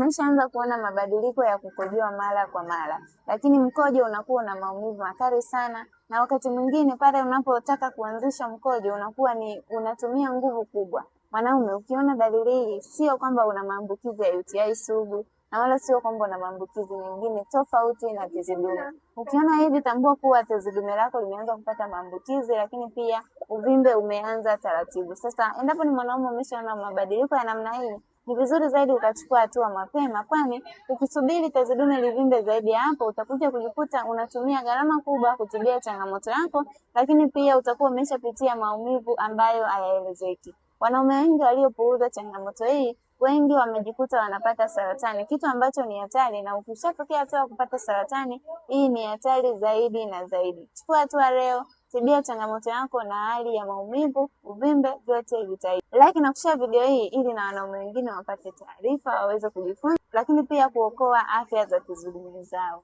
Umeshaanza kuona mabadiliko ya kukojoa mara kwa mara, lakini mkojo unakuwa una maumivu makali sana, na wakati mwingine pale unapotaka kuanzisha mkojo unakuwa ni unatumia nguvu kubwa. Mwanaume, ukiona dalili hii, sio kwamba una maambukizi ya UTI sugu na wala sio kwamba una maambukizi mengine tofauti na tezi dume. Ukiona hivi, tambua kuwa tezi dume lako limeanza kupata maambukizi, lakini pia uvimbe umeanza taratibu. Sasa endapo ni mwanaume umeshaona mabadiliko ya namna hii, ni vizuri zaidi ukachukua hatua mapema, kwani ukisubiri tezi dume livimbe zaidi ya hapo, utakuja kujikuta unatumia gharama kubwa kutibia changamoto yako, lakini pia utakuwa umeshapitia maumivu ambayo hayaelezeki. Wanaume wengi waliopuuza changamoto hii, wengi wamejikuta wanapata saratani, kitu ambacho ni hatari, na ukishafikia hatua ya kupata saratani, hii ni hatari zaidi na zaidi. Chukua hatua leo, tibia changamoto yako na hali ya maumivu, uvimbe, vyote vitaisha. Like na kushare video hii ili na wanaume wengine wapate taarifa, waweze kujifunza, lakini pia kuokoa afya za tezi dume zao.